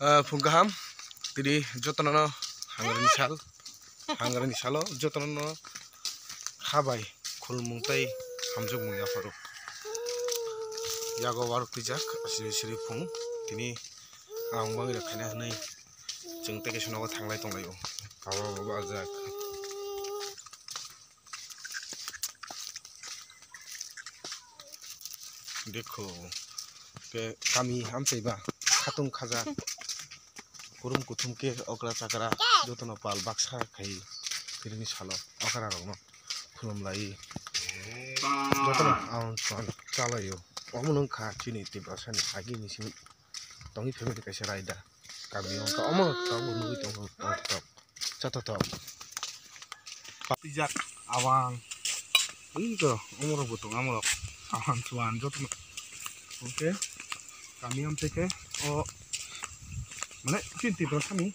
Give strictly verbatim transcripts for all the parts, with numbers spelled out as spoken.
Ah, phung kaham, tini jotono no hangrani sal, hangrani salo jotono no kha bai khulumung tei hamjwkmung yapharo. Yago warok twijak, asiri siri phung, tini ang bangwi rok khaina hwnwi chwng tei kaisa nogo thanglai tonglaio. Abo bo ajak. Dekho, ke kami amchai ba khatung khaja, kurum kuthum ke okra chakra jotono pal baksa khai, phirini salo okra rokno khulum lai, jotono ang chalaio. Omo wngkha chini Tiprasani agini simi tongwi family kaisa raida. Kami wngkha omo tabuk nugwi tongo, tok tok, joto tok. Patijak awang. Ui to, omorok bo tongo, omorok. Awang chuan joto. Oke. Kami amte ke o mane chin Tiprasani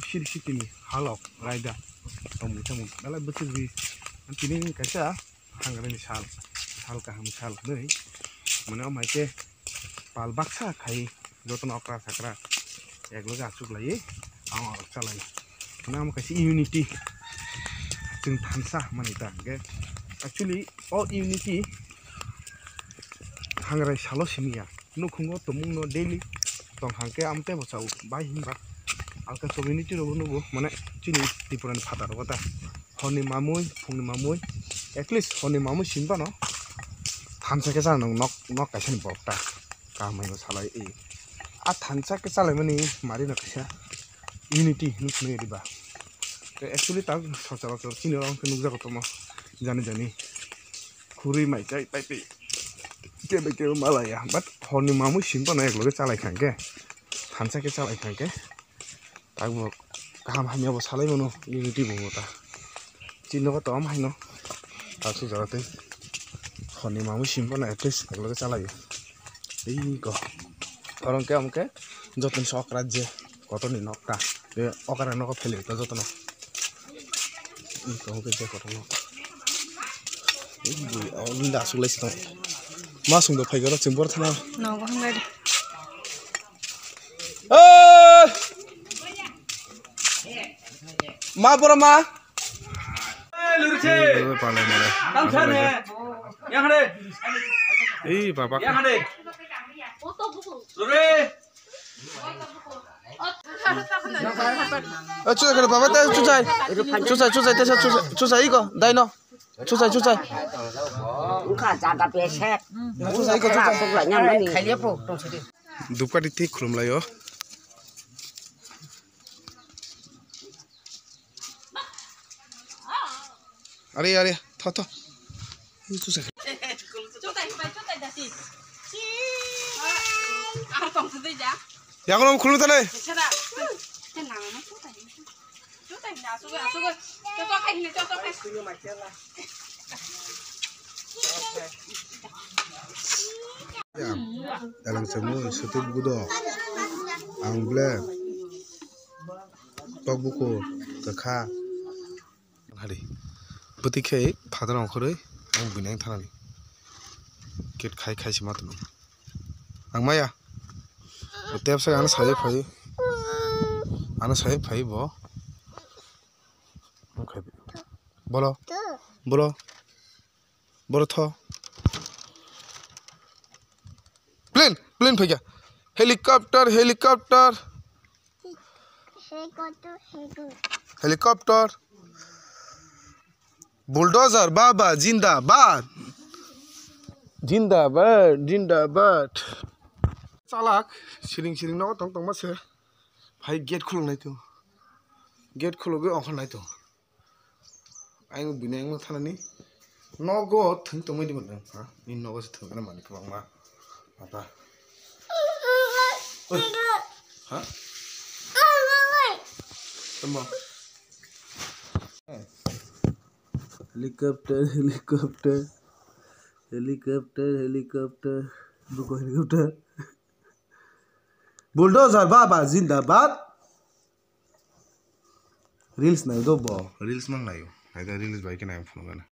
siri sitini halok raida. Tongmung tongmung. Belai bwswk ri. Tini kaisa hangrani sal, sal kaham sal hwnwi. Mane omo hai khe pal baksa khai jotono okra sakra ekloge achuk laiwi ang orok chalai. Mane omo kaisa unity, chwng thansa mani ta hwnkhe. Actually o unity hangrai salo simi ya. Nukhungo tumungno daily tong hangkhe amtebo chao bai hinba alka community rogo nugo mane chini Tripura ni phataro ta horni mamui phungni mamui at least horni mamui simi bano thansa khe chana nok nok kaisa ni borok ta kaham hwnwi salai e a thansa khe chalaimani mari no kaisa unity hinwi phunukya diba. Actually ta sochorachor chini oro wngkhe nukjago tongma jani jani. Khurui mai chai tai tei kebe kebe malaya, but horni mamui simi phano ekloge chalai kha hwnkhe thansa khe chalai kha hwnkhe tabuk kaham hamya bo salai mano unity bo ta chini nogo tong haino ta sujaro tei horni mamui simi phano at least ekloge chalaio. Ei go. Oro hwnkhe omo khe jotono se okra je kotorni nokta. Be okra nogo phele to jotono. Ei go hwnkhe je kotorno. Ei bui o linda asuk lai se tong. Ma sung do phai garo chwng bor thana. Nogo hwnbai de. Ei! Ma boro ma. Ei baba. Chusai kare baba te chusai. Chusai chusai te chusai chusai iko daino. Chusai chusai. Wngkha jaga pesek. Chusai iko chusai. Khailia po tong sidi. Dupkati thik khulum laio. Are are tho tho. Chusai. Yakono khulum tale. Elang chwngwi sutuk budo ang ble tok bukur kwkha. Hari bwtwi khe phataro ongkhorwi ang buini ang thanani gate khai khai se ma tongwi ang maya tepsa ano sai phai ano sai phai bo. Bolo. Bolo. Boro tho. Plane, plane phaikha. Helicopter, helicopter. Helicopter, helicopter. Helicopter. Bulldozer baba zindabad. Zindabad, zindabad. Chalak, siring siring nogo tong tongma se. Phai gate khuluk nai to. Gate khulugwi ongkhor nai to. Ayang bini ayang thanani nogo thwng tongmani di mano ha ni nogo se thwng mani kwbangma apa. Oi. Ha? Tamo. Helicopter, helicopter, helicopter, helicopter, buko helicopter. Bulldozer baba zindabad. Reels nai do bo. Reels mang nayo. Naida reels bai khe nai phone gana.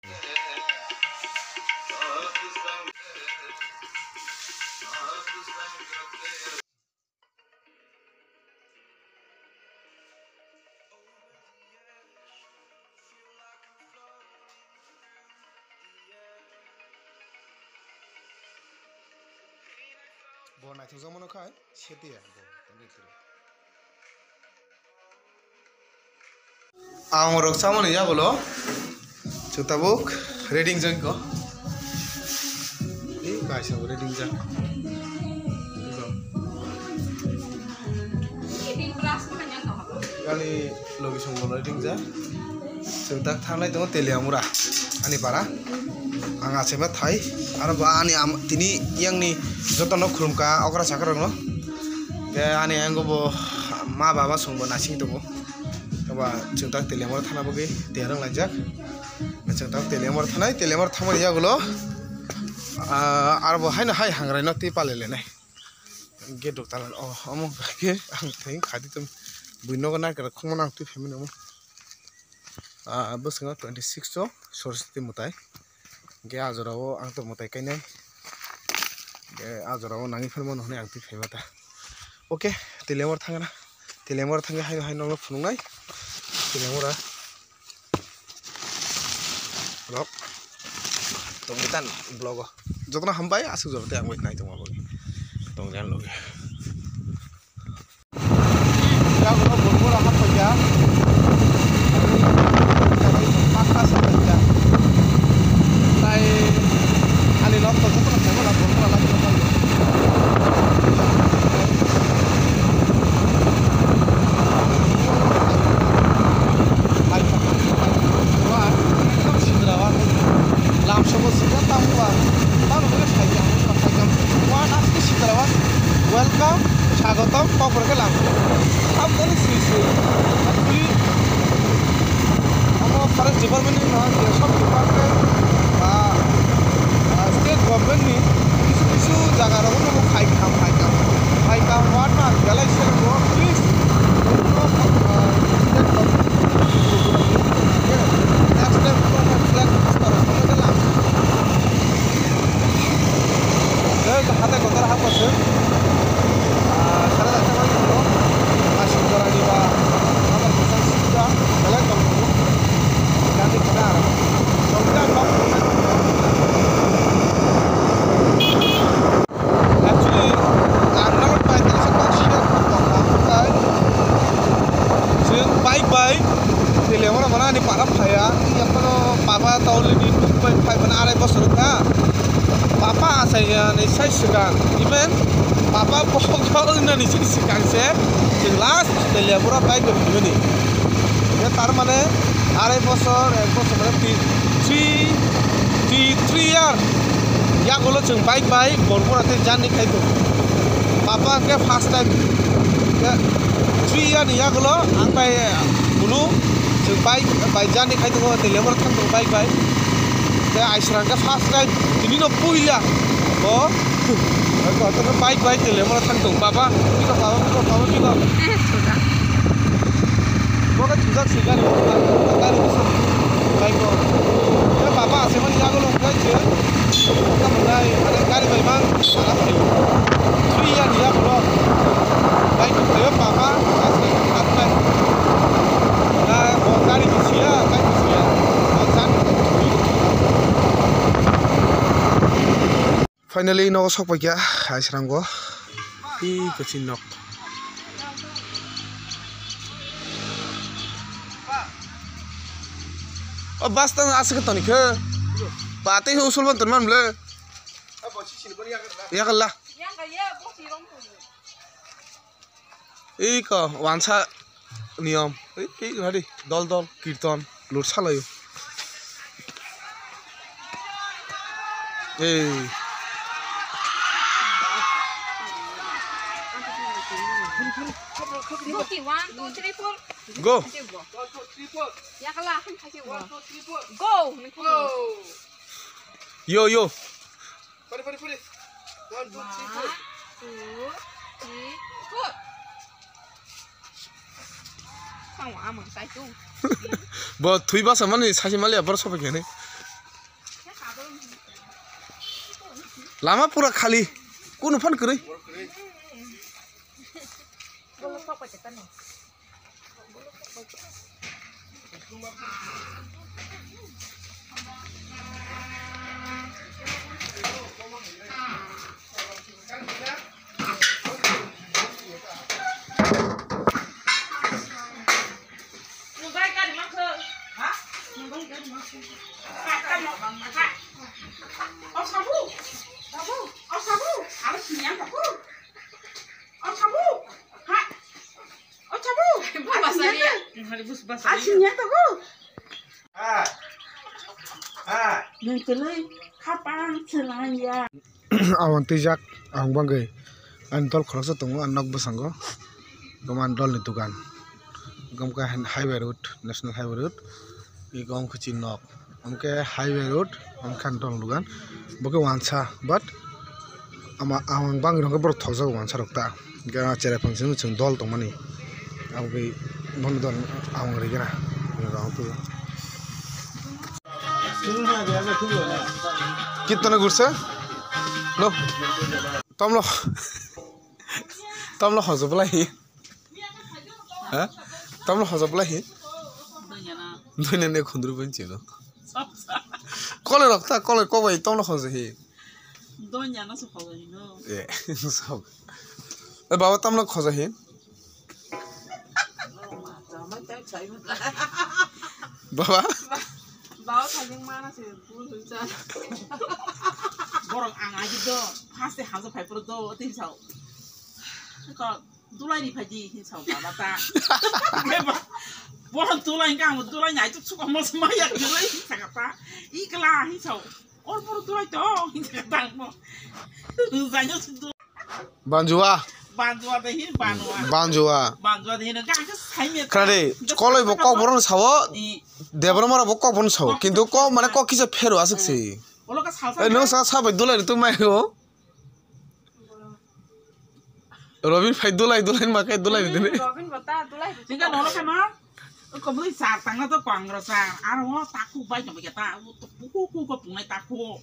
Bo naithokjakmano khai setiya bo tongwi tiro. Ang rok chamani yagulo chwng tabuk reading jak go. Ei kaisa bo reading jak. Yani logi song bo reading jak. Chwng tak thanglai tongo Teliamura ani para. Ang achaima thai. Aro ba ani am-, tini yangni jotono khulumkha okra chakrokno. Khe ani ayang bo ma baba songbo naising tongo. Oba chwng tak Teliamura thana bagwi tiyar wng laijak. Chwng tak Teliamura thanai, Teliamura thangmani yagulo, ah, aro bo haino hai hangraino twi palailainai. Gate rok talan, oh, omo khe ang thai khadi tong bui nogo naikhe khongmano ang twi phaimani omo. Ah, bwskango twenty six o Saraswati mwtai. Hingke ah jora o ang tok mwtai kainai. Hingke ah jora o nangwi phano mano hinui ang twi phaima ta. Oke, Teliamura thangna. Teliamura thangwi haino haino no phunuknai. Teliamura rok tongwi tan vlog o. Jotono hambai, aswk jora tei ang bai nai tongma bagwi. Tongwi tan logi. Yago borok haphaikha. Pakka sapaikha. Tai ani nok to jotono khaima na borok lai. Ekdom sidra o lamsobo sida tamo ba. Tamo khe saikha, saikha. What asli sidra o. Welcome. Sagotom, kok borok khe lang. Hamjani sui sui. Actually, omo forest department ni no, je sob department ba, ah, state government ni kisu kisu jaga rogo no khai kham, khai kham. Khai kham, what na, belai se no, please. No, ah, state government ni next time no flag start, omo khe lang. Hatai kotor ha bosong. Ah, sara da chama ni ulo. Aswk jora ni ba, abo bosong sida, belai tong tongo. Gandhi khana aro. Tong ta nok. Actually, ang nang bai ta sa bak sida tong ta. Chwng bike bai Teliamura mano ani para phaya. Yaphano baba tawlwi ni nuk bai phai mano arai bosor wngkha. Papa achainani sai swkang, even papa bokhok wngnani chini swkang se chwng last Teliamura bike rok phimani. Tar mane arai bosor, ek bosor mane three, three, three year yagulo chwng bike bai Bormura tei journey khai tongo. Papa hwnkhe first time, hwnkhe three year ni yagulo ang bai kunu chwng bike bai journey khai tongo, Teliamura thang tongo bike bai. Tei Aisra hwnkhe first time, tini no puila o, o, o, bike bai Teliamura thang tongo. Baba, biko, baba, biko, baba, biko. Bo khe thujak se gari, gari bwswk bike o. Tei baba achaimani yagulo hwnkhe se, tamo nai, mane gari bai mang, mana phai. Three year ni yagulo. Bike phai o baba, asai khat nai. Na bo gari ni siya, bike ni siya. Bo jani. Finally, nogo sok paikha, Aisrango. Hi, kachin nok. O, bus stand aswk toni khe. Ba, tei usul ban ton man ble. Yakalla. Iko wansa niyom. Ei, ei, hadi, dol, dol, kirton, lursa layo. Ei. One, two, three, four. Go. Yakala, go. Go. Yo, yo. Pari, pari, pari. One, two, three, four. One, two, three, four. Tamo amang sai tu. Bo thui basa mani sachi mali abor sopai kene. Lama pura khali. Kunu phan kwrwi. Bolo sopai tani. Aslinya tahu. Nang kelai kapang selaya. Awang twijak, awang bangwi. Ani dol khoroksa tongo, ani nok bwskango. Goma ani dolni dugan. Gom khe highway road, national highway road. Ego wngkha chini nok. Hwnkhe highway road, hwnkhe ang dol lugan. Bo khe wansa, but ama, ang bangwi rok borok thokjago wansa rok ta. Hwnkhe ah cherai phang simi chwng dol tongmani. Aboni bono dol ang rigena. Kitana gursa? No. Tamlo. Tamlo hojo belai. Ha? Tamlo hojo belai. Donya na. Donya ne khundru pun chino. Kole rok ta, kole ko bai tamlo hojo hi. Donya na so hojo hi no. Eh, so. Eh, baba tamlo hojo hi. Baba? Baba thajeng mana se bul hul cha. Borok ang agi do, haste hajo phai poro do, tin sao. Ko dulai ni phaji hin sao baba ta. Borok dulai ka mo dulai nai tu suka mo ma ya dulai hin saka ta. Ikla hin sao. Or borok dulai to hin saka ta mo. Zaino su dulai. Banjua. Banjua de hin banua. Banjua. Banjua de hin ga ga sai me. Khade, koloi bo kok boron sao. Debra mara bo kok boron sao. Kintu kok mane kok kisa phero asik si. Olo ka salsa. Eh, nung sa sabai dulai tu mai ho. Robin phai dulai, dulai ma kai dulai dine. Robin bota dulai. Singa nono kana? Ko bui sar tangna to kongro sar. Aro o taku bai to bikata. O to puku ku ko punai taku.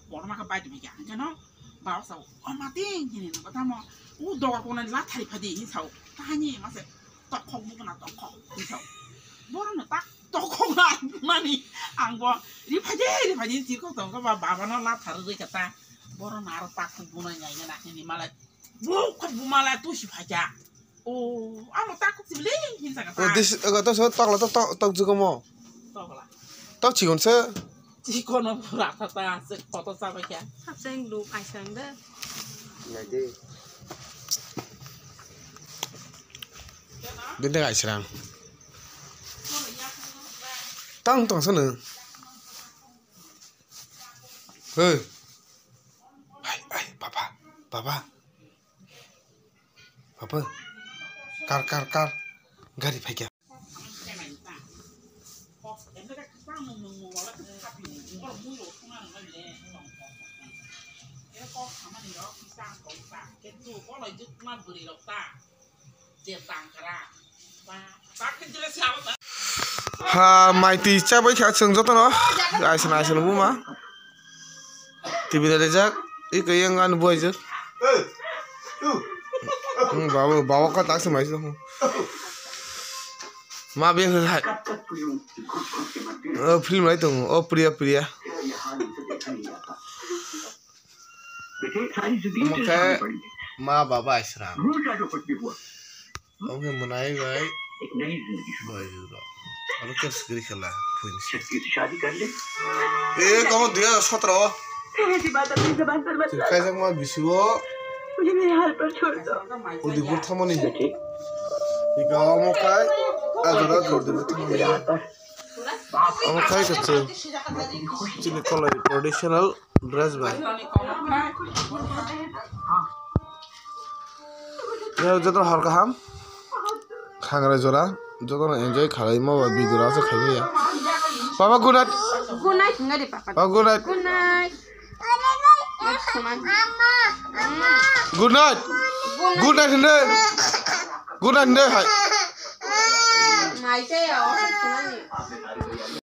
Borma ka bai to bikata. Kano? Baro sao. O mati hini no kata mo. O doga kona la thari phadi hin sao. Tahani mase tokhok bukna tokhok hin sao. Borok no tak tokhok na mani. Ang bo ri phadi ri phadi ti ko tong ko ba baba no la thari ri kata. Borok no aro taku bunai ngai na hini malai. Buk khat bumala tusi phaikha. O, amo ta kuk sibili hinsa kha ta. O, this, o, to so tokla to tok, tok jugo mo. Tokla. Tok chigon se. Chikono pura kha ta, se koto sa phaikha. Sabseng lu kaisang de. Naidi. Bini kaisang. Tang tang sana. Hey. Hai, hai, papa, papa. Papa, kar, kar, kar. Gari phaikha. Ha, mai twi chabai kha chwng jotono. Aisana, aisana buma. T V da rijak, i kayang ani buaijak. Hmm, bawa, bawa ka tak se mai se. Ma be hai. Oh, film lai tongo. Oh, Priya, Priya. Omo khe ma baba aisra. Omo khe mwnai bai. Bai juro. Aro khe sikiri khela. Phuini se. Eh, komo dui hajar sotro. Kaijak ma bisi o. Udaipur thamani. Ika omo khai. Ajora Udaipur thamani. Omo khai khe chwng chini kolai traditional dress bai. Joto hor kaham. Khangra jora. Joto no enjoy khalai ma ba video rasa khai ya. Papa good night. Good night, ngari papa. Papa good night. Good night. Good night. Good night hinde. Good night hinde hai. Mai te ya, o se khunani.